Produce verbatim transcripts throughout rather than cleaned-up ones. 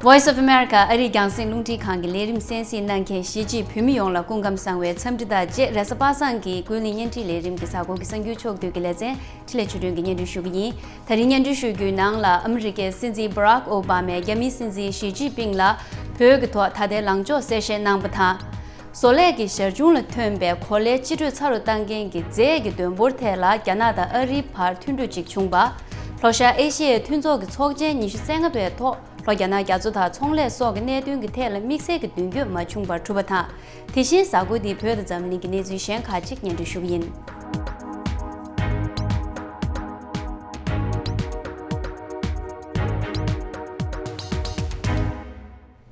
Voice of America ཨ་རིའི་རྒྱང་སྲིང་རླུང་འཕྲིན་ཁང་གི་ལས་རིམ་གསན་གཟིགས་གནང་མཁན་གཞིས་བྱེས་བོད་མི་ཡོངས་ལ་སྐུ་ཁམས་བཟང་བའི་འཚམས་འདྲི་དང་བཅས། རེས་གཟའ་པ་སངས་ཀྱི་ཀུན་གླེང་བརྙན་འཕྲིན་ལས་རིམ་གྱི་གཟའ་འཁོར་གྱི་གསར་འགྱུར་ཕྱོགས་བསྡུས་ཀྱི་ལེ་ཚན་འཕྲིན་ལས་ཆོས་སྒྲོན་གྱིས་སྙན་སྒྲོན་ཞུ་གི་ཡིན། ད་རིང་སྙན་སྒྲོན་ཞུ་རྒྱུའི་ནང་ལ། ཨ་མི་རི་ཀའི་སྲིད་འཛིན་Barack Obama ཡིས་རྒྱ་མིའི་སྲིད་འཛིན་ཞི་ཅིན་ཕིང་ལ་བོད་ཀྱི་ཐོག་ད་ལྟའི་ལངས་ཕྱོགས་གསལ་བཤད་གནང་བ་དང་། བཟོ་ལས་ཀྱི་ཞར་བྱུང་ལ་ཐོན་པའི་གོ་ལའི་སྤྱི་སྤྲོད་ཚ་རུ་བཏང་མཁན་གྱི་རྫས་ཀྱི་འདོན་འབོར་ཐད་ལ་རྒྱ་ནག་དང་ཨ་རིའི་བར་མཐུན་གྲོས་ཅིག་བྱུང་བ། ལྷོ་ཤར་ཨེ་ཤི་ཡའི་མཐུན་ཚོགས་ཀྱི་ཚོགས་ཆེན་ཉི་ཤུ་རྩ་ལྔ་པའི་ཐོག་ལྷོ་རྒྱ་ནག་རྒྱ་མཚོ་དང་ཚོང་ལས་སོགས་ཀྱི་གནད་དོན་གྱི་ཐད་ལ་དམིགས་བསལ་གྱི་མདུན་སྐྱོད་མ་བྱུང་བར་གྲུབ་པ་དང་། དེ་བཞིན་གཟའ་འཁོར་འདིའི་བོད་དང་འཛམ་གླིང་གི་གནས་ཚུལ་གཞན་ཁག་ཅིག་སྙན་སྒྲོན་ཞུ་གི་ཡིན།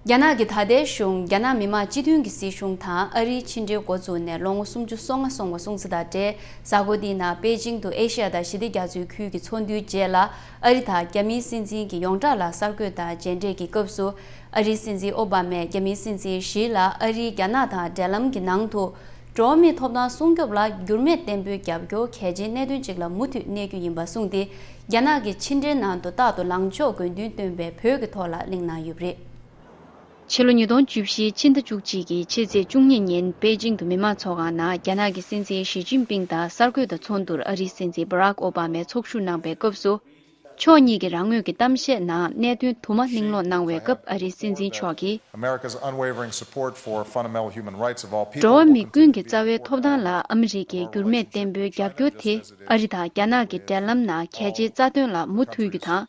རྒྱ་ནག་གི་ད་ལྟའི་གཞུང་རྒྱ་ནག་མི་དམངས་སྤྱི་མཐུན་གྱི་སྲིད་གཞུང་དང་ཨ་རིའི་ཕྱི་འབྲེལ་འགོ་བཙུགས་ནས་ལོ་ངོ་སུམ་ཅུ་སོ་ལྔ་སོང་བ་སོང་ཚུལ་དང་འབྲེལ། གཟའ་འཁོར་འདིའི་ནང་པེ་ཅིང་དུ་ཨེ་ཤི་ཡ་དང་ཞི་བདེ་རྒྱ་མཚོའི་ཁུལ་གྱི་ཚོགས་འདུའི་རྗེས་ལ། ཨ་རི་དང་རྒྱ་མིའི་སྲིད་འཛིན་གྱི་ཡོངས་གྲགས་ལ་གསར་འགོད་དང་མཇལ་འཕྲད་ཀྱི་སྐབས་སུ། ཨ་རིའི་སྲིད་འཛིན་ཨོ་བྷ་མས་རྒྱ་མིའི་སྲིད་འཛིན་ཞི་ལ་ཨ་རིའི་རྒྱ་ནག་དང་འབྲེལ་ལམ་གྱི་ནང་དུ། འགྲོ་བ་མིའི་ཐོབ་ཐང་སྲུང་སྐྱོབ་ལ་འགྱུར་མེད་བརྟན་པོའི་རྒྱབ་སྐྱོར་གལ་ཆེའི་གནད་དོན་ཅིག་ལ་མུ་མཐུད་གནས་རྒྱུ་ཡིན་པ་གསུངས་ཏེ། རྒྱ་ནག་གི་ཕྱི་འབྲེལ་ནང་དུ་རྟག་ཏུ་ལངས་ཕྱོགས་དགོས་འདུན་བཏོན་པའི་བོད་ཀྱི་ཐོག་ལ་གླེང་གནང་ཡོད་པ་རེད། ཕྱི་ལོ་ཉིས་སྟོང་བཅུ་བཞི་ཕྱི་ཟླ་བཅུ་གཅིག་གི་ཕྱི་ཚེས་བཅུ་གཉིས་ཉིན་པེ་ཅིང་དུ་མི་དམངས་ཚོགས་ཁང་ནང་རྒྱ་ནག་གི་སྲིད་འཛིན་ཞི་ཅིན་ཕིང་དང་གསར་འགོད་དང་ཚོགས་འདུར་ཨ་རིའི་སྲིད་འཛིན་Barack Obama ཚོགས་ཞུགས་གནང་པའི་སྐབས་སུ། ཕྱོགས་གཉིས་ཀྱི་རང་ངོས་ཀྱི་གཏམ་བཤད་ནང་གནད་དོན་དུ་མ་གླེང་སློང་གནང་བའི་སྐབས། ཨ་རིའི་སྲིད་འཛིན་མཆོག་གིས། America's unwavering support for fundamental human rights of all people འགྲོ་བ་མི་ཀུན་གྱི་རྩ་བའི་ཐོབ་ཐང་ལ་ཨ་མི་རི་ཀའི་འགྱུར་མེད་བརྟན་པོའི་རྒྱབ་སྐྱོར་དེ། ཨ་རི་དང་རྒྱ་ནག་གི་འབྲེལ་ལམ་ནང་གལ་ཆེའི་རྩ་དོན་ལ་མུ་མཐུད་རྒྱུ་དང་།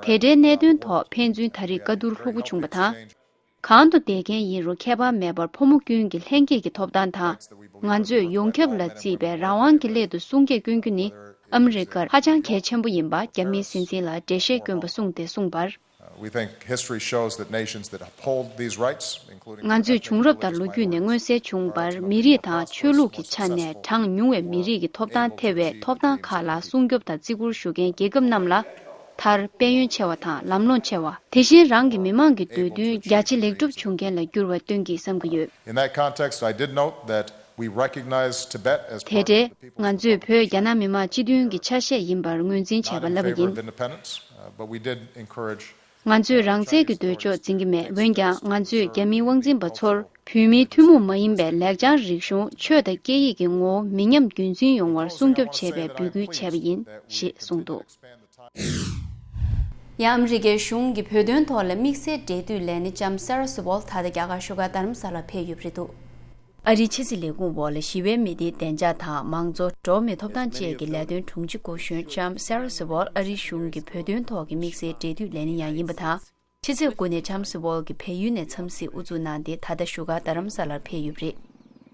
དེ་འབྲེལ་གནད་དོན་ཐོག་ཕན་ཚུན་ད་རེས་བཀའ་བསྡུར་ལྷུག་པོ་བྱུང་བ་དང་། གང་དུ་བསྡད་མཁན་ཡིན་རུང་ཁྱད་པར་མེད་པར་ཕོ་མོ་ཀུན་གྱི་ལྷན་སྐྱེས་ཀྱི་ཐོབ་ཐང་དང་། ང་ཚོས་ཡོངས་ཁྱབ་ལ་བརྩིས་པའི་རང་དབང་གི་སླད་དུ་སྲུང་སྐྱོབ་སྐྱོན་རྒྱུ་ནི་ཨ་མི་རི་ཀར་ཧ་ཅང་གལ་ཆེན་པོ་ཡིན་པ་རྒྱ་མིའི་སྲིད་འཛིན་ལ་འགྲེལ་བཤད་བསྐྱོན་པ་གསུངས་ཏེ་གསུངས་པར། Uh, we think history shows that nations that uphold these rights, including ང་ཚོས་བྱུང་རབས་དང་ལོ་རྒྱུས་ནས་མངོན་གསལ་བྱུང་བར། མི་རིགས་དང་ཆོས་ལུགས་ཀྱི་ཆ་ནས་གྲངས་ཉུང་བའི་མི་རིགས་ཀྱི་ཐོབ་ཐང་ཐེ་བའི་ཐོབ་ཐང་ཁག་ལ་སྲུང་སྐྱོབ་དང་བརྩི་བཀུར་ཞུ་མཁན་རྒྱལ་ཁབ་རྣམས་ལ། མཐར་དཔལ་ཡོན་ཆེ་བ་དང་ལམ་ལྷོང་ཆེ་བ། དེ་བཞིན་རང་གི་མི་དམངས་ཀྱི་འདོད་འདུན་རྒྱ་ཆེ་ལེགས་གྲུབ་བྱུང་མཁན་ལ་འགྱུར་བ་སྟོན་གྱིས་བསམ་གྱི་ཡོད། In that context, I did note that we recognize Tibet as དེ་འབྲེལ་ང་ཚོས་བོད་རྒྱ་ནག་མི་དམངས་སྤྱི་མཐུན་གྱི་ཆ་ཤས་ཡིན་པར་ངོས་འཛིན་བྱས་པ་ལབ་པ་ཡིན། Not in favor of independence, uh, but we did encourage ང་ཚོས་རང་བཙན་གྱི་འདོད་ཕྱོགས་འཛིན་གྱི་མེད། འོན་ཀྱང་ང་ཚོས་རྒྱ་མིའི་དབང་འཛིན་པ་ཚོར་བོད་མིའི་ཐུན་མོང་མ་ཡིན་པའི་ལེགས་བྱང་རིག་གཞུང་། ཆོས་དང་སྐད་ཡིག་གི་ངོ་བོ་མི་ཉམས་རྒྱུན་འཛིན་ཡོང་བར་སྲུང་སྐྱོབ་བྱེད་པའི་འབོད་སྐུལ་བྱས་པ་ཡིན་ཞེས་གསུངས་འདུག། ཡང་ཨ་མི་རི་ཀའི་གཞུང་གི་བོད་དོན་ཐོག་ལ་དམིགས་བསལ་འབྲེལ་མཐུད་ལས་སྣེ་ལྕམ་སེ་ར་སི་ཝོལ་ད་ལྟ་རྒྱ་གར་བཞུགས་སྒར་རྡ་རམ་ས་ལར་ཕེབས་ཡོད་པ་རེད་འདུག། ཨ་རིའི་ཕྱི་སྲིད་ལས་ཁུངས་འོག་ལ་ཞི་བའི་མི་སྡེའི་བདེ་འཇགས་དང་མང་གཙོ། འགྲོ་བ་མིའི་ཐོབ་ཐང་བཅས་ཀྱི་ལས་དོན་དྲུང་ཆེ་སྐུ་གཞོན་ལྕམ་སེ་ར་སི་ཝོལ་ཨ་རིའི་གཞུང་གི་བོད་དོན་ཐོག་གི་དམིགས་བསལ་འབྲེལ་མཐུད་ལས་སྣེ་ཡང་ཡིན་པ་དང་། ཕྱི་ཚེས་དགུ་ནས་ལྕམ་སི་ཝོལ་གྱིས་བལ་ཡུལ་ནས་འཚམས་གཟིགས་དབུ་འཛུགས་གནང་སྟེ། ད་ལྟ་བཞུགས་སྒར་རྡ་རམ་ས་ལར་ཕེབས་ཡོད་པ་རེད།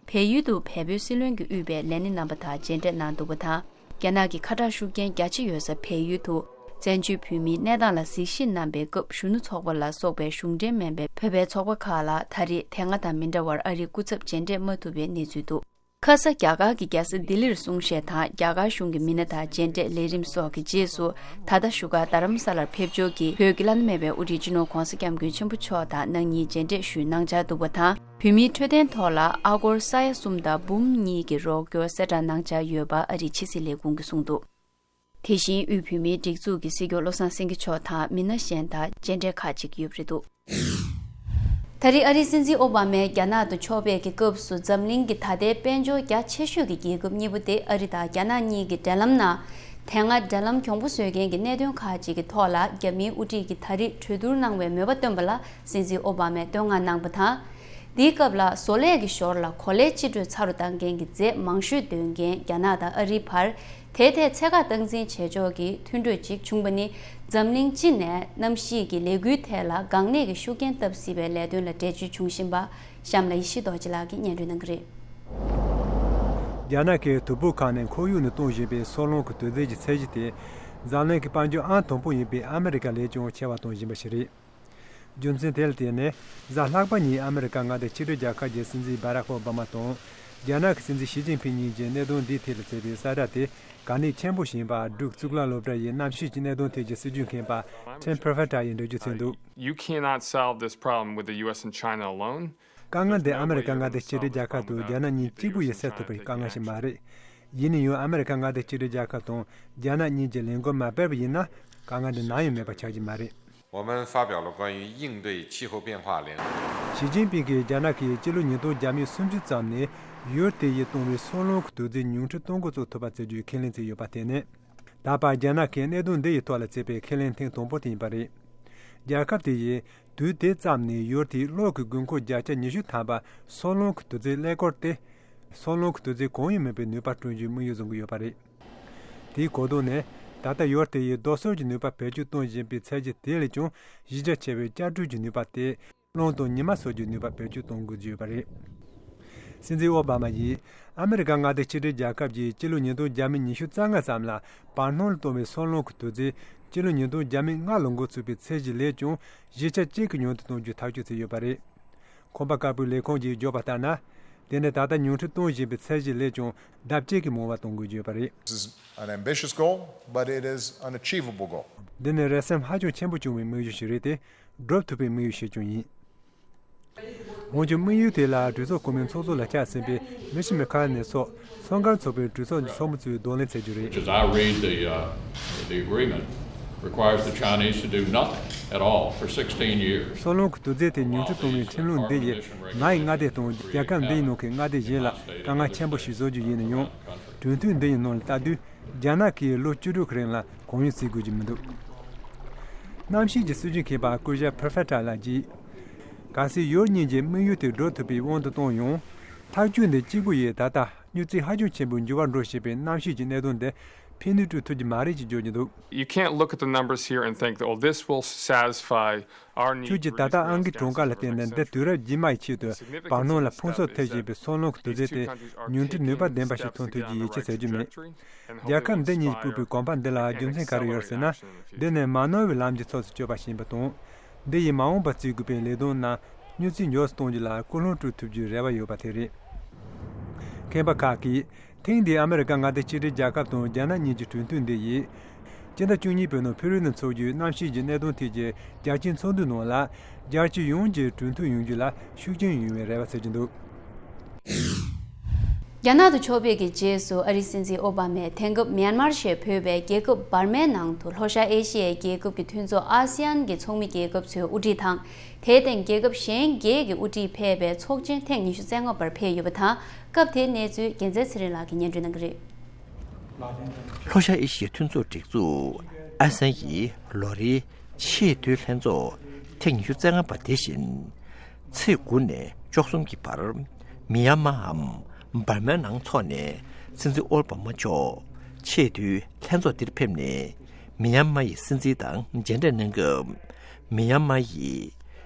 བལ་ཡུལ་དུ་བལ་པོའི་སྲིད་བློན་གྱིས་དབུས་པའི་ལས་སྣེ་རྣམ་པ་དང་མཇལ་འཕྲད་གནང་འདུག་པ་དང་། རྒྱ་ནག་གི་ཁ་བྲལ་ཤུགས་རྐྱེན་རྒྱ་ཆེ་ཡོད་ས་བལ་ཡུལ་དུ་བཙན་བྱོལ་བོད་མིའི་གནས་སྟངས་ལ་གཟིགས་ཞིབ་གནང་པའི་སྐབས། གཞོན་ནུ་ཚོགས་པ་ལ་སོགས་པའི་གཞུང་འབྲེལ་མིན་པའི་བོད་པའི་ཚོགས་པ་ཁག་ལ་ད་རེས་དེ་སྔ་དང་མི་འདྲ་བར་ཨ་རིའི་སྐུ་ཚབ་མཇལ་འཕྲད་མ་ཐུབ་པའི་གནས་ཚུལ་འདུག། ཁ་ས་རྒྱ་གར་གྱི་རྒྱལ་ས་ལྡི་ལིར་གསུང་བཤད་དང་རྒྱ་གར་གཞུང་གི་མི་སྣ་དང་མཇལ་འཕྲད་ལས་རིམ་སོགས་ཀྱི་རྗེས་སུ། ད་ལྟ་བཞུགས་སྒར་རྡ་རམ་ས་ལར་ཕེབས་འབྱོར་གྱིས་བོད་ཀྱི་བླ་ན་མེད་པའི་དབུ་ཁྲིད་སྤྱི་ནོར་༧གོང་ས་༧སྐྱབས་མགོན་ཆེན་པོ་མཆོག་དང་གནངས་ཉིན་མཇལ་འཕྲད་ཞུས་གནང་འཆར་འདུག་པ་དང་། བོད་མིའི་འཕྲོད་བསྟེན་ཐོག་ལ་ཨ་སྒོར་ས་ཡ་གསུམ་དང་འབུམ་གཉིས་ཀྱི་རོགས་སྐྱོར་གསལ་བསྒྲགས་གནང་འཆར་ཡོད་པ་ཨ་རིའི་ཕྱི་སྲིད་ལས་ཁུངས་ཀྱིས་གསུངས་འདུག། དེ་བཞིན་དབུས་བོད་མིའི་སྒྲིག་འཛུགས་ཀྱི་སྲིད་སྐྱོང་བློ་བཟང་སེང་གེ་མཆོག་དང་མི་སྣ་གཞན་དང་མཇལ་འཕྲད་ཁག་ཅིག་ཡོད་པ་རེད་འདུག། ད་རེས་ཨ་རིའི་སྲིད་འཛིན་ཨོ་བྷ་མས་རྒྱ་ནག་ཏུ་ཕྱོགས་ཕེབས་ཀྱི་སྐབས་སུ། འཛམ་གླིང་གི་ད་ལྟའི་དཔལ་འབྱོར་རྒྱ་ཆེ་ཤོས་ཀྱི་རྒྱལ་ཁབ་གཉིས་པོ་སྟེ་ཨ་རི་དང་རྒྱ་ནག་གཉིས་ཀྱི་འབྲེལ་ལམ་ནང་། དེ་སྔ་འབྲེལ་ལམ་གྱོང་པོ་བཟོ་མཁན་གྱི་གནད་དོན་ཁག་ཅིག་གི་ཐོག་ལ། རྒྱ་མིའི་དབུ་ཁྲིད་ཀྱིས་ད་རེས་གྲོས་བསྡུར་གནང་བའི་མོས་པ་བཏོན་པ་ལ་སྲིད་འཛིན་ཨོ་བྷ་མས་བསྟོད་བསྔགས་གནང་པ་དང་། འདིའི་སྐབས་ལ་བཟོ་ལས་ཀྱི་ཞོར་ལ་གོ་ལའི་སྤྱི་སྤྲོད་ཚ་རུ་བཏང་མཁན་གྱི་རྫས་མང་ཤོས་འདོན་མཁན་རྒྱ་ནག་དང་ཨ་རིའི་བར། དེའི་ཐད་ཚད་བཀག་སྟངས་འཛིན་བྱེད་ཕྱོགས་ཀྱི་མཐུན་གྲོས་ཅིག་བྱུང་པ་ནི། འཛམ་གླིང་སྤྱི་ནས་གནམ་གཤིས་ཀྱི་ལས་འགུལ་ཐད་ལ་འགག་གནད་ཀྱི་ཤུགས་རྐྱེན་བཏབ་སྲིད་པའི་ལས་དོན་ལ་འགྲེལ་བརྗོད་བྱུང་བཞིན་པ། གཤམ་ལ་ཡེ་ཤེས་རྡོ་རྗེ་ལགས་ཀྱིས་སྙན་སྒྲོན་གནང་གི་རེད། རྒྱ་ནག་གིས་དུས་བབ་ཁང་ནས་ཁོར་ཡུག་ནང་གཏོང་བཞིན་པའི་སོལ་རླུང་གི་དུས་ཚོད་ཀྱི་ཚད་གཞི་དེ། འཛམ་གླིང་གི་དཔལ་འབྱོར་ཨང་དང་པོ་ཡིན་པའི་ཨ་མི་རི་ཀ་ལས་ཀྱང་ཆེ་བ་གཏོང་བཞིན་པ་ཞིག་རེད། རྒྱུ་མཚན་དེ་ལ་བརྟེན་ནས། གཟའ་ལྷག་པ་ཉིན་ཨ་མི་རི་ཀ་མངའ་སྡེ་ཕྱི་འབྲེལ་རྒྱལ་ཁབ་ཀྱི་སྲིད་འཛིན་སྦ་རག་ཨོ་བྷ་མ་དང་། རྒྱ་ནག་གི་སྲིད་འཛིན་ཞི་ཅིན་ཕིང་གཉིས་ཀྱིས་གནད་དོན་འདིའི་ཐད་ལ་བྱས་པའི་གསལ་བསྒྲགས་དེ་དགའ་གནད་ཆེན་པོ་ཞིག་ཡིན་པ། འབྲུག་གཙུག་ལག་སློབ་གྲྭ་ཡི་གནམ་གཤིས་ཀྱི་གནད་དོན་ཐད་ཀྱི་སྲིད་ཇུས་མཁན་པ་Tim Profeta ཡིས་འགྲེལ་བརྗོད་བྱས་འདུག། You cannot solve this problem with the U S and China alone. དཀའ་ངལ་འདི་ཨ་མི་རི་ཀ་མངའ་སྡེ་ཕྱི་འབྲེལ་རྒྱལ་ཁབ་དང་རྒྱ་ནག་གཉིས་གཅིག་པུ་ཡིས་སེལ་ཐུབ་པའི་དཀའ་ངལ་ཞིག་མ་རེད། ཡིན་ན་ཡང་ཨ་མི་རི་ཀ་མངའ་སྡེ་ཕྱི་འབྲེལ་རྒྱལ་ཁབ་དང་རྒྱ་ནག་གཉིས་ཀྱིས་ལས་འགུལ་མ་སྤེལ་བ་ཡིན་ན། དཀའ་ངལ་འདི་ནམ་ཡང་མེད་པ་ཆགས་ཀྱི་མ་རེད། 我们发表了关于应对气候变化联合 ཞི་ཅིན་ཕིང་གིས་རྒྱ་ནག་གིས་སྤྱི་ལོ་ཉིས་སྟོང་བརྒྱ་མེད་སུམ་ཅུ་ཙམ་ནས་ཡུལ་དེ་ཡིས་བཏང་བའི་སོལ་རླུང་གི་དུག་རྫས་ཉུང་འཕྲི་གཏོང་འགོ་བཙུགས་ཐུབ་པ་བྱེད་རྒྱུའི་ཁས་ལེན་བྱས་ཡོད་པ་དེ་ནི། ད་བར་རྒྱ་ནག་གིས་གནད་དོན་འདི་ཡི་ཐོག་ལ་བྱས་པའི་ཁས་ལེན་ཐེངས་དང་པོ་དེ་ཡིན་པ་རེད། རྒྱལ་ཁབ་དེ་ཡིས་དུས་དེ་ཙམ་ནས་ཡུལ་དེའི་གློག་གི་དགོས་མཁོ་བརྒྱ་ཆ་ཉི་ཤུ་ཐམ་པ་སོལ་རླུང་གི་དུག་རྫས་ཀླད་ཀོར་ཏེ། སོལ་རླུང་གི་དུག་རྫས་གང་ཡང་མེད་པའི་ནུས་པ་བསྐྲུན་རྒྱུའི་དམིགས་ཡུལ་བཟུང་གི་ཡོད་པ་རེད། དེའི་གོ་དོན་ནི། ད་ལྟ་ཡུལ་དེ་ཡིས་རྡོ་སོལ་གྱི་ནུས་པ་བེད་སྤྱོད་གཏོང་བཞིན་པའི་ཚད་གཞི་དེ་ལས་ཀྱང་གཞི་རྒྱ་ཆེ་བའི་ལྕགས་སྦྲུལ་གྱི་ནུས་པ་སྟེ། རླུང་དང་ཉི་མ་སོགས་ཀྱི་ནུས་པ་བེད་སྤྱོད་གཏོང་དགོས་ཀྱི་ཡོད་པ་རེད། སྲིད་འཛིན་ཨོ་བྷ་མ་ཡིས་ཨ་མི་རི་ཀ་མངའ་སྡེ་ཕྱི་འབྲེལ་རྒྱལ་ཁབ་ཀྱིས་སྤྱི་ལོ་ཉིས་སྟོང་བརྒྱ་མེད་ཉི་ཤུ་རྩ་ལྔ་ཙམ་ལ་བར་སྣང་ལ་གཏོང་བའི་སོལ་རླུང་གི་དུག་རྫས་སྤྱི་ལོ་ཉིས་སྟོང་བརྒྱ་མེད་ལྔ་ལོར་འགོ་ཚུགས་པའི་ཚད་གཞི་ལས་ཀྱང་གཞི་ཆ་གཅིག་གི་ཉུང་དུ་གཏོང་རྒྱུའི་ཐག་གཅོད་བྱས་ཡོད་པ་རེད། ཁང་པ་དཀར་པོའི་ལས་ཁུངས་ཀྱིས་བརྗོད་པ་ལྟར་ན། དེ་ནི་ད་ལྟ་ཉུང་འཕྲི་གཏོང་བཞིན་པའི་ཚད་གཞི་ལས་ཀྱང་ལྡབ་གཅིག་གིས་མང་བ་གཏོང་དགོས་ཀྱི་ཡོད་པ་རེད། This is an ambitious goal, but it is an achievable goal. འདི་ནི་རེ་སེམས་ཧ་ཅང་ཆེན་པོ་བྱུང་བའི་དམིགས་ཡུལ་ཞིག་རེད་དེ། བསྒྲུབ་ཐུབ་པའི་དམིགས་ཡུལ་ཞིག་ཀྱང་ཡིན། འོན་ཀྱང་དམིགས་ཡུལ་དེ་ལ་གྲོས་ཚོགས་གོང་མའི་ཚོགས་གཙོ་ལ་བཅར་ཟིན་པའི་མི་ཤི་མི་ཁ་ནེ་སོགས་སོ་ནམ་ཚོགས་པའི་གྲོས་ཚོགས་ཀྱི་ཚོགས་མི་ཚོས་གདོང་ལེན་བྱེད་རྒྱུ་རེད། As I read the, uh, the agreement, requires the Chinese to do nothing at all for sixteen years. སོལ་རླུང་གི་དུག་རྫས་དེ་ཉུང་འཕྲི་གཏོང་བའི་ཁྲིམས་ལུགས་འདི་ཡིས་ང་ཡི་མངའ་སྡེ་དང་རྒྱལ་ཁབ་འདིའི་ནང་གི་མངའ་སྡེ་གཞན་ལ་དཀའ་ངལ་ཆེན་པོ་ཞིག་བཟོ་རྒྱུ་ཡིན་ན་ཡང་། གྲོས་མཐུན་འདི་ཡི་ནང་ལ་ལྟ་དུས་རྒྱ་ནག་གིས་ལོ་བཅུ་དྲུག་གི་རིང་ལ་གང་ཡང་བྱེད་དགོས་ཀྱི་མི་འདུག་གནམ་གཤིས་ཀྱི་སྲིད་བྱུས་མཁས་པ་སྐུ་ཞབས་Perfetta ལགས་ཀྱིས། གལ་སྲིད་ཡུལ་གཉིས་ཀྱིས་དམིགས་ཡུལ་དེ་བསྒྲུབ་ཐུབ་པའི་དབང་དུ་བཏང་ཡང་། ཐག་གཅོད་འདི་གཅིག་པུ་ཡིས་ད་ལྟ་མྱུར་ཚད་ཧ་ཅང་ཆེན་པོའི་འགྱུར་བ་འགྲོ་བཞིན་པའི་གནམ་གཤིས་ཀྱི་གནད་དོན་འདི་ཕན་ནུས་སྤྲོད་ཐུབ་ཀྱི་མ་རེད་ཅེས་བརྗོད་ཀྱི་འདུག You can't look at the numbers here and think that, oh, this will satisfy our needs. ཁྱོད་ཀྱིས་ད་ལྟ་ཨང་ཀི་གྲངས་ཀ་ལ་བལྟས་ནས་འདི་དུས་རབས་རྗེས་མ་ཡི་ཆེད་དུ་བར་སྣང་ལ་ཕུང་གསོག་ཐེབས་བཞིན་པའི་སོལ་རླུང་གི་དུག་རྫས་དེ་ཉུང་འཕྲི་ནུས་པ་ལྡན་པ་ཞིག་ཐོན་ཐུབ་རྒྱུ་ཡིད་ཆེས་བྱ་རྒྱུ་མེད། རྒྱལ་ཁབ་འདི་གཉིས་ཀྱིས་སྤུས་པའི་གོམ་པ་འདི་ལ་རྒྱུ་མཚན་ག་རེ་ཡོད་ཟེར་ན། འདི་ནི་མ་ནོར་བའི་ལམ་གྱི་ཕྱོགས་སུ་བསྐྱོད་པ་ཞིག་ཡིན་པ་དང་། འདི་ཡིས་མ་འོངས་པར་བརྩི་དགོས་པའི་ལས་དོན་ནང་མྱུར་ཚད་མགྱོགས་སུ་གཏོང་རྒྱུ་ལ་སྐུལ་སློང་སྤྲོད་ཐུབ་རྒྱུའི་རེ་བ་ཡོད་པ་དེ་རེད། མཁས་པ་ཁག་གིས་ཐེངས་འདིའི་ཨ་མི་རི་ཀ་མངའ་སྡེ་ཕྱི་འབྲེལ་རྒྱལ་ཁབ་དང་རྒྱ་ནག་གཉིས་ཀྱི་གྲོས་མཐུན་འདི་ཡིས། སྤྱི་ཟླ་བཅུ་གཉིས་པའི་ནང་ཕེ་རུ་ནང་འཚོགས་རྒྱུའི་གནམ་གཤིས་ཀྱི་གནད་དོན་ཐད་ཀྱི་རྒྱལ་སྤྱིའི་ཚོགས་འདུའི་ནང་ལ་རྒྱལ་སྤྱི་ཡོངས་ཀྱིས་གྲོས་མཐུན་ཡོང་རྒྱུ་ལ་ཤུགས་རྐྱེན་ཡོང་བའི་རེ་བ་བྱེད་ཀྱི་འདུག་རྒྱ་ནག་ཏུ་ཕྱོགས་ཕེབས་ཀྱི་རྗེས་སུ་ཨ་རིའི་སྲིད་འཛིན་ཨོ་བྷ་མས་དེང་སྐབས་མྱན་མར་ཞེས་འབོད་པའི་རྒྱལ་ཁབ་འབར་མའི་ནང་དུ་ལྷོ་ཤར་ཨེ་ཤི་ཡའི་རྒྱལ་ཁབ་ཀྱི་མཐུན་ཚོགས་ཨ་སི་ཡན་གྱི་ཚོགས་མི་རྒྱལ་ཁབ་ཚོའི་དབུ་ཁྲིད་དང་། དེར་བརྟེན་རྒྱལ་ཁབ་གཞན་བརྒྱད་ཀྱི་དབུ་ཁྲིད་ཕེབས་པའི་ཚོགས་ཆེན་ཐེངས་ཉི་ཤུ་རྩ་ལྔ་པར་ཕེབས་ཡོད་པ་དང་། སྐབས་དེའི་གནས་ཚུལ་རྒྱལ་མཚན་ཚེ་རིང་ལགས་ཀྱིས་སྙན་སྒྲོན་གནང་གི་རེད། ལྷོ་ཤར་ཨེ་ཤི་ཡའི་མཐུན་ཚོགས་སྒྲིག་འཛུགས་ཨ་སན་ཡི་ལོ་རེའི་ཆེས་མཐོའི་ལྷན་ཚོགས་ཐེངས་ཉི་ཤུ་རྩ་ལྔ་པ་དེ་བཞིན། ཚེས་དགུ་ནས་བཅུ་གསུམ་གྱི་བར་མི་ཡན་མའམ་འབར་མའི་ནང་འཚོགས་ནས་སྲིད་འཛིན་ཨོ་བྷ་མ་མཆོག་ཆེས་མཐོའི་ལྷན་ཚོགས་འདིར་ཕེབས་ནས་མི་ཡན་མ་ཡི་སྲིད་འཛིན་དང་མཇལ་འཕྲད་གནང་སྐབས། མི་ཡན་མ་ཡིས་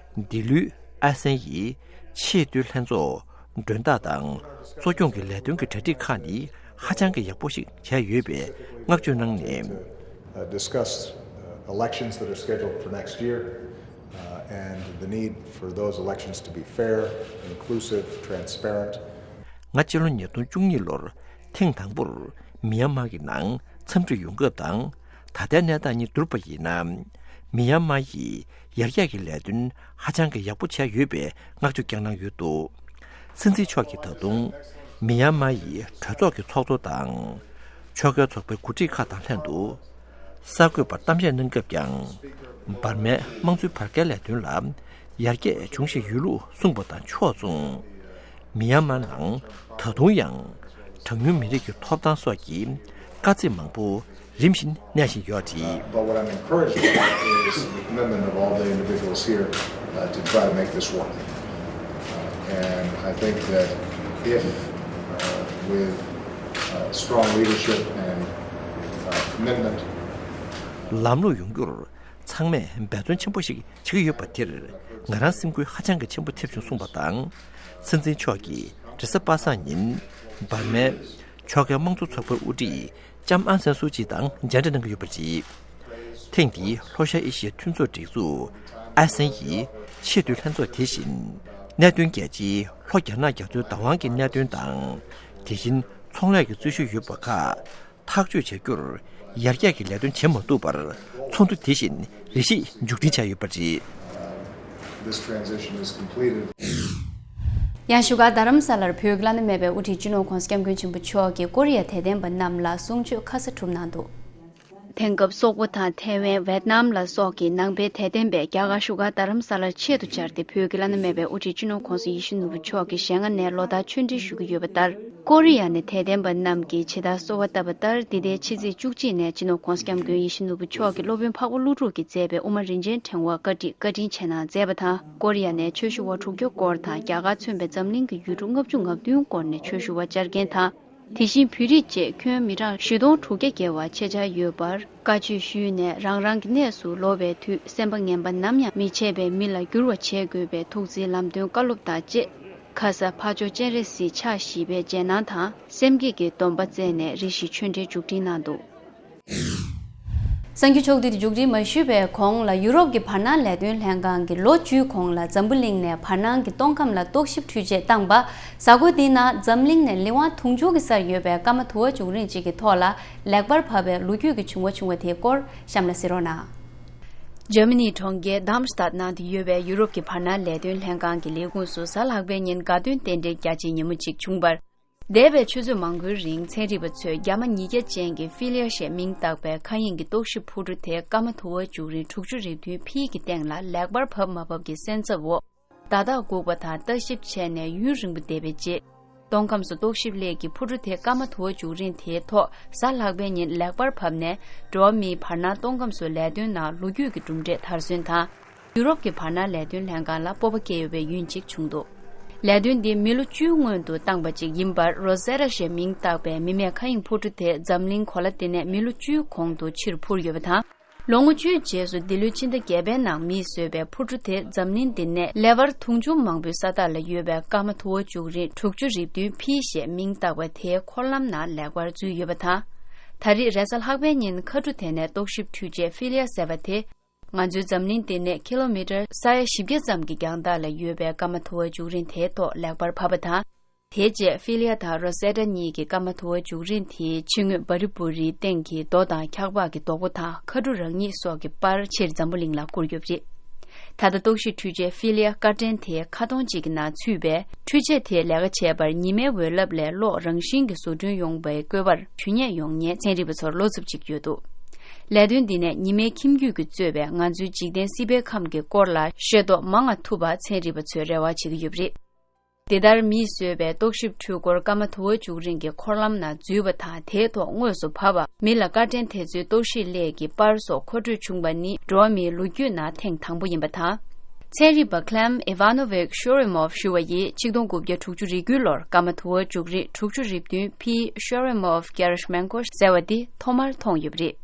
འདི་ལོའི་ཨ་སན་ཡི་ཆེས་མཐོའི་ལྷན་ཚོགས་མགྲོན་བདག་དང་གཙོ་སྐྱོང་གི་ལས་དོན་གྱི་གྲ་སྒྲིག་ཁག་ནི་ཧ་ཅང་གི་ཡག་པོ་ཞིག་བྱས་ཡོད་པའི་བསྔགས་བརྗོད་གནང་ནས། Uh, discuss, uh, elections that are scheduled for next year, uh, and the need for those elections to be fair, inclusive, transparent. ང་སྤྱི་ལོ་ཉིས་སྟོང་བཅུ་གཉིས་ལོར་ཐེངས་དང་པོར་མི་ཡན་མ་གི་ནང་འཚམས་འདྲི་ཡོང་སྐབས་དང་། ད་ལྟའི་གནས་སྟངས་གཉིས་བསྡུར་བ་ཡིན་ན། མི་ཡན་མ་ཡིས་ཡར་རྒྱས་ཀྱི་ལས་དོན་ཧ་ཅང་གི་ཡག་པོ་བྱས་ཡོད་པའི་བསྔགས་བརྗོད་ཀྱང་གནང་ཡོད་འདུག་སྲིད་འཛིན་མཆོག་གིས་ད་དུང་མི་ཡན་མ་ཡི་གྲོས་ཚོགས་ཀྱི་ཚོགས་གཙོ་དང་། ཕྱོགས་འགལ་ཚོགས་པའི་འགོ་ཁྲིད་ཁག་དང་ལྷན་དུ། གསར་འགོད་པར་གཏམ་བཤད་གནང་སྐབས་ཀྱང་། འབར་མའི་དམངས་གཙོའི་བར་བརྒལ་ལས་དོན་ལ་ཡར་རྒྱས་བྱུང་བཞིན་ཡོད་ལུགས་གསུངས་པ་དང་ཕྱོགས་མཚུངས། མི་ཡན་མ་ནང་ད་དུང་ཡང་གྲངས་ཉུང་མི་རིགས་ཀྱི་ཐོབ་ཐང་སོགས་ཀྱི་དཀའ་ཚེགས་མང་པོ་རིམ་བཞིན་གནས་བཞིན་ཡོད་རེད། But what I'm encouraged about is the commitment of all the individuals here, uh, to try to make this work. Uh, and I think that if, uh, with, uh, strong leadership and, uh, commitment, ལམ་ལྷོང་ཡོང་རྒྱུར་ཚང་མས་འབད་བརྩོན་ཆེན་པོ་ཞིག་བྱེད་ཀྱི་ཡོད་པ་དེར་ང་རང་སེམས་འགུལ་ཧ་ཅང་གི་ཆེན་པོ་ཐེབས་བྱུང་གསུངས་པ་དང་། སྲིད་འཛིན་མཆོག་གིས་དྲི་ཟ་པ་སངས་ཉིན་འབར་མའི་ཕྱོགས་འགལ་དམངས་གཙོ་ཚོགས་པའི་དབུ་ཁྲིད་ལྕམ་ཨང་སན་སུའུ་ཅི་དང་མཇལ་འཕྲད་གནང་གི་ཡོད་པ་རེད། ཐེངས་འདིའི་ལྷོ་ཤར་ཨེ་ཤི་ཡའི་མཐུན་ཚོགས་སྒྲིག་འཛུགས་ཨ་སན་ཡི་ཆེས་མཐོའི་ལྷན་ཚོགས་དེ་བཞིན་གནད་དོན་རྒྱལ་སྤྱིའི་ལྷོ་རྒྱ་ནག་རྒྱ་མཚོའི་བདག་དབང་གི་གནད་དོན་དང་། དེ་བཞིན་ཚོང་ལས་ཀྱི་རྩོད་གཞི་ཡོད་པ་ཁག་ཐག་གཅོད་བྱ་རྒྱུར་ཡར་རྒྱས་ཀྱི་ལས་དོན་བྱེད་མ་ཐུབ་པར་ཚོགས་འདུ་དེ་བཞིན་རེ་ཞིག་མཇུག་སྒྲིལ་བྱས་ཡོད་པ་རེད། This transition is completed. ཡང་བཞུགས་སྒར་རྡ་རམ་ས་ལར་བོད་ཀྱི་བླ་ན་མེད་པའི་དབུ་ཁྲིད་སྤྱི་ནོར་༧གོང་ས་༧སྐྱབས་མགོན་ཆེན་པོ་མཆོག་གིས་ཀོ་རི་ཡ་དད་ལྡན་པ་རྣམས་ལ་གསུང་ཆོས་ཁ་གསལ་གྲུབ་གནང་འདུག་དེང་སྐབས་སོག་པོ་དང་ཐའེ་ཝན། ཝེད་ནམ་ལ་སོགས་ཀྱི་ནང་པའི་དད་ལྡན་པས་རྒྱ་གར་བཞུགས་སྒར་རྡ་རམ་ས་ལར་ཆེད་དུ་བཅར་ཏེ། བོད་ཀྱི་བླ་ན་མེད་པའི་དབུ་ཁྲིད་སྤྱི་ནོར་༧གོང་ས་ཡིད་བཞིན་ནོར་བུ་མཆོག་གི་ཞལ་སྔ་ནས་ལོ་ལྟར་ཆོས་འབྲེལ་ཞུ་གི་ཡོད་པ་ལྟར། ཀོ་རི་ཡ་ནས་དད་ལྡན་པ་རྣམས་ཀྱིས་ཇི་ལྟར་གསོལ་བ་བཏབ་པ་ལྟར། འདི་ཟླའི་ཕྱི་ཚེས་བཅུ་གཅིག་ནས་སྤྱི་ནོར་༧གོང་ས་༧སྐྱབས་མགོན་ཡིད་བཞིན་ནོར་བུ་མཆོག་གིས་སློབ་དཔོན་འཕགས་པ་ཀླུ་སྒྲུབ་ཀྱིས་མཛད་པའི་དབུ་མ་རིན་ཆེན་ཕྲེང་བ་བཀའ་ཁྲིད་བཀའ་དྲིན་ཆེ་གནང་མཛད་པ་དང་། ཀོ་རི་ཡ་ནས་ཆོས་ཞུ་བ་དྲུག་བརྒྱ་སྐོར་དང་། རྒྱ་གར་མཚོན་པའི་འཛམ་གླིང་གི་ཡུལ་གྲུ་ལྔ་བཅུ་ང་བདུན་སྐོར་ནས་ཆོས་ཞུ་བ་བཅར་མཁན་དང་། དེ་བཞིན་བོད་རིགས་བཅས་ཁྱོན་མི་གྲངས་བཞི་སྟོང་དྲུག་བརྒྱ་བརྒལ་བ་ཆེད་བཅར་ཡོད་པར། བཀའ་ཆོས་ཞུས་ནས་རང་རང་གི་གནས་སུ་ལོག་པའི་དུས། སེམས་པ་ངན་པ་ནམ་ཡང་མི་བྱེད་པའི་མི་ལ་འགྱུར་བ་བྱེད་དགོས་པའི་ཐུགས་བརྩེའི་ལམ་སྟོན་བཀའ་སློབ་དང་བཅས། ཁ་ས་ཕ་ཇོ་སྤྱན་རས་གཟིགས་ཕྱག་བཞི་པའི་རྗེས་གནང་དང་། སེམས་བསྐྱེད་ཀྱི་སྡོམ་པ་བསྩལ་ནས་རེ་ཞིག་ཆོས་འབྲེལ་མཇུག་སྒྲིལ་གནང་འདུག། གསར་འགྱུར་ཕྱོགས་བསྡུས་དེ་མཇུག་སྒྲིལ་མ་ཞུས་པའི་གོང་ལ། ཡུ་རོབ་ཀྱི་བར་སྣང་ལས་དོན་ལྷན་ཁང་གིས་ལོ་བཅུའི་གོང་ལ་འཛམ་བུ་གླིང་ནས་བར་སྣང་གི་སྟོང་ཁམས་ལ་རྟོག་ཞིབ་འཕྲུལ་ཆས་བཏང་པ། གཟའ་འཁོར་འདིའི་ནང་འཛམ་གླིང་ནས་ལི་ཝང་དུང་ཕྱུར་གྱི་སར་ཡོད་པའི་སྐར་མ་དུ་བ་འབྱུང་རིང་གཅིག་གི་ཐོག་ལ་ལེགས་པར་བབས་པའི་ལོ་རྒྱུས་ཀྱི་བྱུང་བ་བྱུང་བ་དེའི་སྐོར་གཤམ་ལ་གཟིགས་རོགས་གནང་། འཇར་མ་ནིའི་གྲོང་ཁྱེར་དཱམ་སི་ཏཱད་ནང་དུ་ཡོད་པའི་ཡུ་རོབ་ཀྱི་བར་སྣང་ལས་དོན་ལྷན་ཁང་གི་ལས་ཁུངས་སུ་གཟའ་ལྷག་པའི་ཉིན་དགའ་སྟོན་རྟེན་འབྲེལ་རྒྱ་ཆེའི་ཉིན་མོ་གཅིག་བྱུང་བར། འདས་པའི་ཆུ་ཚོད་མང་པོའི་རིང་ཚན་རིག་པ་ཚོས་རྒྱ་མ་ཉིས་བརྒྱ་ཅན་གྱི་ཕི་ལི་ཡ་ཞེས་མིང་བཏགས་པའི་མཁའ་དབྱིངས་ཀྱི་རྟོག་ཞིབ་འཕུར་གྲུ་དེ་སྐར་མ་དུ་བ་འབྱུང་རིང་དྲུག་ཅུ་རེ་བདུན་ཕི་གི་སྟེང་ལ་ལེགས་པར་བབས་མ་བབས་ཀྱི་གསན་ཚབ་འོག་བརྡ་རྟགས་སྒུག་པ་དང་ལྟ་ཞིབ་བྱས་ནས་ཡུན་རིང་པོ་འདས་པའི་རྗེས། སྟོང་ཁམས་སུ་རྟོག་ཞིབ་སླད་ཀྱི་འཕུར་གྲུ་དེ་སྐར་མ་དུ་བ་འབྱུང་རིང་དེའི་ཐོག་གཟའ་ལྷག་པའི་ཉིན་ལེགས་པར་བབས་ནས། འགྲོ་བ་མིའི་བར་སྣང་སྟོང་ཁམས་སུ་ལས་དོན་ནང་ལོ་རྒྱུས་ཀྱི་གྲུབ་འབྲས་དར་སོན་དང་། ཡུ་རོབ་ཀྱི་བར་སྣང་ལས་དོན་ལྷན་ཁང་ལ་སྤོབས་པ་སྐྱེ་ཡོད་པའི་ཡུན་གཅིག་བྱུང་འདུག། ལས་དོན་འདི་མི་ལོ་བཅུའི་སྔོན་དུ་བཏང་པ་ཅིག་ཡིན་པར། རོ་ཟེ་ཊ་ཞེས་མིང་བཏགས་པའི་མི་མེད་མཁའ་དབྱིངས་འཕུར་གྲུ་དེ་འཛམ་གླིང་གོ་ལ་འདི་ནས་མི་ལོ་བཅུའི་གོང་དུ་ཕྱིར་འཕུར་ཡོད་པ་དང་། ལོ་ངོ་བཅུའི་རྗེས་སུ་འདི་ལོའི་ཕྱི་ཟླ་བརྒྱད་པའི་ནང་མིས་བཟོས་པའི་འཕུར་གྲུ་དེ་འཛམ་གླིང་འདི་ནས་ལེ་བར་དུང་ཕྱུར་མང་པོའི་ས་ཐག་ལ་ཡོད་པའི་སྐར་མ་དུ་བ་འབྱུང་རིང་དྲུག་ཅུ་རེ་བདུན་ཕི་ཞེས་མིང་བཏགས་པ་དེའི་འཁོར་ལམ་ནང་ལེགས་པར་འཛུལ་ཡོད་པ་དང་། ད་རེས་རེས་གཟའ་ལྷག་པའི་ཉིན་མཁའ་གྲུ་དེ་ནས་རྟོག་ཞིབ་འཕྲུལ་ཆས་ཕི་ལི་ཡ་ཟེར་བ་དེ། ང་ཚོའི་འཛམ་གླིང་འདི་ནས་ཀི་ལོ་མི་ཊར་ས་ཡ་བཞི་བརྒྱ་ཙམ་གྱི་རྒྱང་ཐག་ལ་ཡོད་པའི་སྐར་མ་དུ་བ་འབྱུང་རིང་དེའི་ཐོག་ལེགས་པར་བབས་པ་དང་། དེའི་རྗེས་ཕི་ལི་ཡ་དང་རོ་ཟེ་ཊ་གཉིས་ཀྱི་སྐར་མ་དུ་བ་འབྱུང་རིང་དེའི་ཕྱི་ངོས་བ་རི་བུ་རིའི་སྟེང་གི་རྡོ་དང་འཁྱག་པགས་ཀྱི་རྡོག་པོ་དང་མཁའ་གྲུ་རང་ཉིད་སོགས་ཀྱི་པར་ཕྱིར་འཛམ་བུ་གླིང་ལ་བསྐུར་ཡོད་པ་རེད། ད་ལྟ་རྟོག་ཞིབ་འཕྲུལ་ཆས་ཕི་ལི་ཡ་སྐར་ཕྲན་དེའི་ཁ་སྟོང་གཅིག་གི་ནང་ཚུད་པའི་འཕྲུལ་ཆས་དེས་ལས་ཀ་བྱས་པར་ཉི་མའི་འོད་རླབས་ལས་གློག་རང་བཞིན་གྱིས་བཟོ་སྐྲུན་ཡོང་བའི་བཀོད་པར་ཇུས་ཉེས་ཡོང་ཉེན་ཚན་རིག་པ་ཚོར་བློ་འཚབ་ཅིག་ཡོད་འདུག། ལས་དོན་འདི་ནས་ཉི་མའི་ཁྱིམ་རྒྱུད་ཀྱིས་གཙོས་པའི་ང་ཚོའི་འཇིག་རྟེན་སྲིད་པའི་ཁམས་ཀྱི་སྐོར་ལ་ཤེས་རྟོགས་མང་ང་ཐུབ་པ་ཚན་རིག་པ་ཚོས་རེ་བ་བྱེད་ཀྱི་ཡོད་པ་རེད། འདི་ལྟར་མིས་བཟོས་པའི་རྟོག་ཞིབ་འཕྲུལ་འཁོར་སྐར་མ་དུ་བ་འབྱུང་རིང་གི་འཁོར་ལམ་ནང་འཛུལ་བ་དང་། དེའི་ཐོག་དངོས་སུ་བབས་པ། མི་ལ་སྐར་ཕྲན་དེ་ཚོའི་རྟོག་ཞིབ་སླད་ཀྱི་པར་སོགས་མཁོ་སྤྲོད་བྱུང་བ་ནི་འགྲོ་བ་མིའི་ལོ་རྒྱུས་ནང་ཐེངས་དང་པོ་ཡིན་པ་དང་། ཚན་རིག་པ་Clem Ivanovich Shuremov ཞུ་བ་ཡིས་ཆིག་སྟོང་དགུ་བརྒྱ་དྲུག་ཅུ་རེ་དགུའི་ལོར་སྐར་མ་དུ་བ་འབྱུང་རིང་དྲུག་ཅུ་རེ་བདུན་ཕི་Shuremov Gerasimenko ཟེར་བ་འདི་ཐོག་མར་མཐོང་ཡོད་པ་རེད།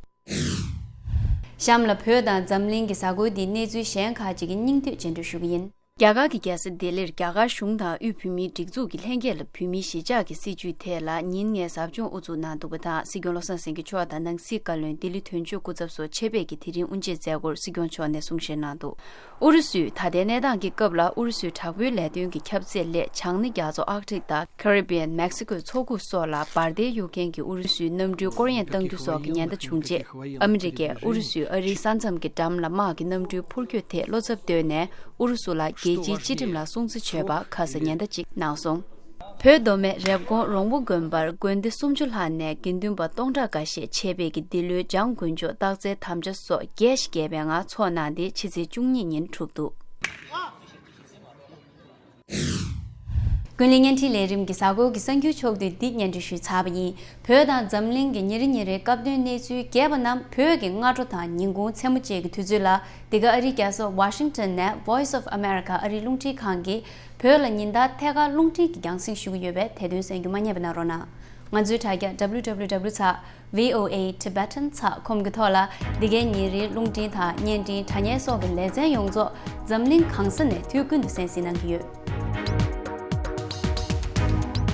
གཤམ་ལ་བོད་དང་འཛམ་གླིང་གི་གཟའ་འཁོར་འདིའི་གནས་ཚུལ་གཞན་ཁག་ཅིག་གི་སྙིང་བསྡུས་སྙན་སྒྲོན་ཞུ་གི་ཡིན། རྒྱ་གར་གྱི་རྒྱལ་ས་ལྡི་ལིར་རྒྱ་གར་གཞུང་དང་དབུས་བོད་མིའི་སྒྲིག་འཛུགས་ཀྱི་ལྷན་རྒྱས་ལ་བོད་མིའི་གཞིས་ཆགས་ཀྱི་སྲིད་བྱུས་ཐད་ལ་ཉིན་ལྔའི་ཟབ་སྦྱོང་དབུ་འཛུགས་གནང་འདུག་པ་དང་། སྲིད་སྐྱོང་བློ་བཟང་སེང་གེ་མཆོག་དང་ནང་སྲིད་བཀའ་བློན་ལྡི་ལི་དོན་གཅོད་སྐུ་ཚབ་སོགས་ཆེད་ཕེབས་ཀྱིས་དེ་རིང་དབུ་འབྱེད་མཛད་སྐོར་སྲིད་སྐྱོང་མཆོག་ནས་གསུང་བཤད་གནང་འདུག། ཨུ་རུ་སུས་ད་ལྟའི་གནས་སྟངས་ཀྱི་སྐབས་ལ་ཨུ་རུ་སུའི་དྲག་པོའི་ལས་དོན་གྱི་ཁྱབ་ཚད་སླད་བྱང་སྣེ་རྒྱ་མཚོ་ཨར་ཀ་ཊིག་དང་ཁ་རི་བི་ཡན། མེག་སི་ཀོའི་མཚོ་ཁུག་སོགས་ལ་འབར་མདེལ་གཡུག་མཁན་གྱི་ཨུ་རུ་སུའི་གནམ་གྲུའི་སྐོར་གཡེང་གཏང་རྒྱུ་སོགས་ཀྱི་ཉེན་བརྡ་བྱུང་རྗེས། ཨ་མི་རི་ཀས་ཨུ་རུ་སུས་ཨ་རིའི་ས་མཚམས་ཀྱི་འགྲམ་ལ་དམག་གི་གནམ་གྲུའི་འཕུར་སྐྱོད་ཐད་བློ་འཚབ་བཏོན་ནས། ཨུ་རུ་སུ་ལ་རྒྱལ་སྤྱིའི་སྤྱི་ཁྲིམས་ལ་སྲུང་བརྩི་བྱོས་པ་ཁ་གསལ་ཉེན་བརྡ་གཅིག་གནང་སོང་། བོད་མདོ་སྨད་རེབ་གོང་རོང་པོ་དགོན་པར་དགོན་སྡེ་སུམ་ཅུ་ལྷག་ནས་དགེ་འདུན་པ་སྟོང་ཕྲག་འགའ་ཤས་ཆེད་ཕེབས་ཀྱིས་འདི་ལོའི་འཇང་དགུན་ཆོས་རྟགས་གསལ་དམ་བཅའ་སོགས་རྒྱས་ཤིང་རྒྱས་པའི་ངང་འཚོགས་གནང་སྟེ་ཕྱི་ཚེས་བཅུ་གཉིས་ཉིན་གྲུབ་འདུག། ཀུན་གླེང་བརྙན་འཕྲིན་ལས་རིམ་གྱི་གཟའ་འཁོར་གྱི་གསར་འགྱུར་ཕྱོགས་བསྡུས་འདི་སྙན་སྒྲོན་ཞུས་ཚར་བ་ཡིན། བོད་དང་འཛམ་གླིང་གི་ཉིན་རེ་ཉིན་རེའི་སྐབས་དོན་གནས་ཚུལ་རྒྱས་པ་རྣམས་བོད་ཀྱི་སྔ་དྲོ་དང་ཉིན་གུང་མཚན་མོ་བཅས་ཀྱི་དུས་ཚོད་ལ། འདི་ག་ཨ་རིའི་རྒྱལ་ས་ཝ་ཤིང་ཊོན་ནས་Voice of America ཨ་རིའི་རླུང་འཕྲིན་ཁང་གིས་བོད་ལ་ཉིན་ལྟར་ཐད་ཀར་རླུང་འཕྲིན་གྱི་རྒྱང་སྲིང་ཞུ་གི་ཡོད་པས། དེ་དོན་གསན་རྒྱུ་མ་བསྙེལ་བ་གནང་རོགས་གནང་། ང་ཚོའི་དྲ་རྒྱ་W W W ཚེག་V O A Tibetan ཚེག་ཁོམ་གྱི་ཐོག་ལ། འདི་གའི་ཉིན་རེའི་རླུང་འཕྲིན་དང་བརྙན་འཕྲིན། དྲ་བརྙན་སོགས་ཀྱི་ལེ་ཚན་ཡོངས་རྫོགས་འཛམ་གླིང་གང་ས་ནས་དུས་ཀུན་ཏུ་གསན་གཟིགས་གནང་གི་ཡོད།